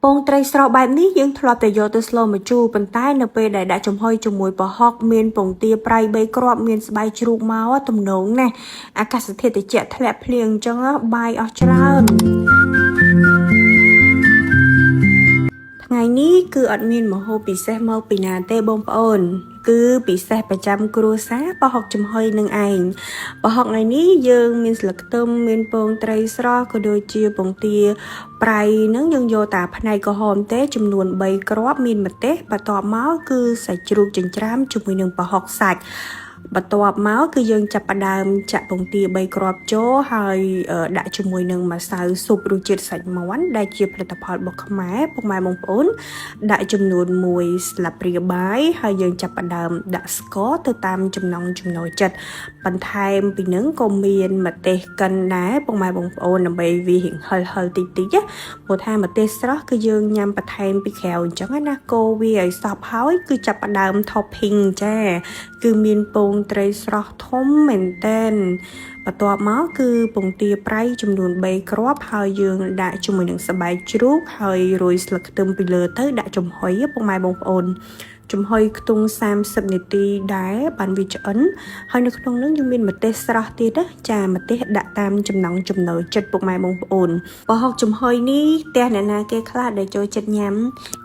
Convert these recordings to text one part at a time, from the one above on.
ពងត្រីស្រស់បែបនេះយើងធ្លាប់តែយកទៅស្លម្ជូរប៉ុន្តែនៅពេលដែលដាក់ចំហុយជាមួយប្រហុកមានពងទាប្រៃ3គ្រាប់មានស្បែកជ្រូកមកទំនងណាស់អាកាសធាតុត្រជាក់ធ្លាក់ភ្លៀងអញ្ចឹងបាយអស់ច្រើនថ្ងៃនេះគឺអត់មានម្ហូបពិសេសមកពីណាទេបងប្អូន គឺពិសេសប្រចាំគ្រួសារប្រហុកចំហុយនឹងឯងប្រហុកថ្ងៃនេះយើងមានស្លឹកខ្ទឹមមានពងត្រីស្រស់ក៏ដូចជាពងទាប្រៃនឹងយើងយកតាផ្នែកក្រហមទេចំនួន3គ្រាប់មានម្ទេសបន្ទាប់មកគឺសាច់ជ្រូកចិញ្ច្រាំជាមួយនឹងប្រហុកសាច់បន្ទាប់មកគឺយើងចាប់ផ្ដើមចាក់ពងទា3គ្រាប់ចូលហើយដាក់ជាមួយនឹងម្សៅស៊ុបរសជាតិសាច់មាន់ដែលជាផលិតផលរបស់ខ្មែរពុកម៉ែបងប្អូនដាក់ចំនួន1ស្លាបព្រាបាយហើយយើងចាប់ផ្ដើមដាក់ស្ករទៅតាមចំណង់ចំណូលចិត្តបន្ថែមពីនឹងក៏មានម្ទេសកិនដែរពុកម៉ែបងប្អូនដើម្បីវារៀងហិលហិលតិចតិចណាព្រោះថាម្ទេសស្រស់គឺយើងញ៉ាំបន្ថែមពីក្រៅអញ្ចឹងណាកូរវាឲ្យសព្វហើយគឺចាប់ផ្ដើម topping ចាគឺមានពងត្រីស្រស់ធំមែនតែនបន្ទាប់មកគឺពងទាប្រៃចំនួន3គ្រាប់ហើយយើងដាក់ជាមួយនឹងស្បែកជ្រូកហើយរោយស្លឹកខ្ទឹមពីលើទៅដាក់ចំហុយពុកម៉ែបងប្អូនចំហុយខ្ទង់30នាទីដែរបានវាឆ្អិនហើយនៅក្នុងនោះយើងមានម្ទេសស្រស់ទៀតណាចាម្ទេសដាក់តាមចំណង់ចំណូលចិត្តពុកម៉ែបងប្អូនប្រហុកចំហុយនេះផ្ទះអ្នកណាគេខ្លះដែលចូលចិត្តញ៉ាំ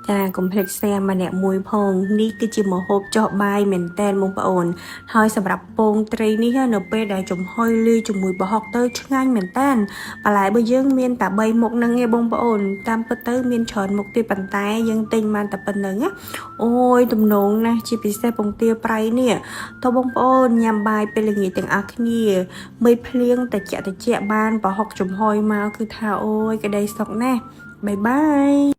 ចាកុំភ្លេច share ម្នាក់មួយផងនេះគឺជាម្ហូបចោះបាយមែនតែនបងប្អូនហើយសម្រាប់ពងត្រីនេះនៅពេលដែលចំហុយលាយជាមួយប្រហុកទៅឆ្ងាញ់មែនតែនបន្លែបើយើងមានតែ3មុខហ្នឹងឯងបងប្អូនតាមពិតទៅមានច្រើនមុខទៀតប៉ុន្តែយើងទិញបានតែប៉ុណ្្នឹងណាអូយទំនងណាស់ជាពិសេសពងទាប្រៃនេះតើបងប្អូនញ៉ាំបាយពេលល្ងាចទាំងអស់គ្នាមិនភ្លៀងតែចាក់តិចបានប្រហុកចំហុយមកគឺថាអូយក្តីសុខណាស់bye bye.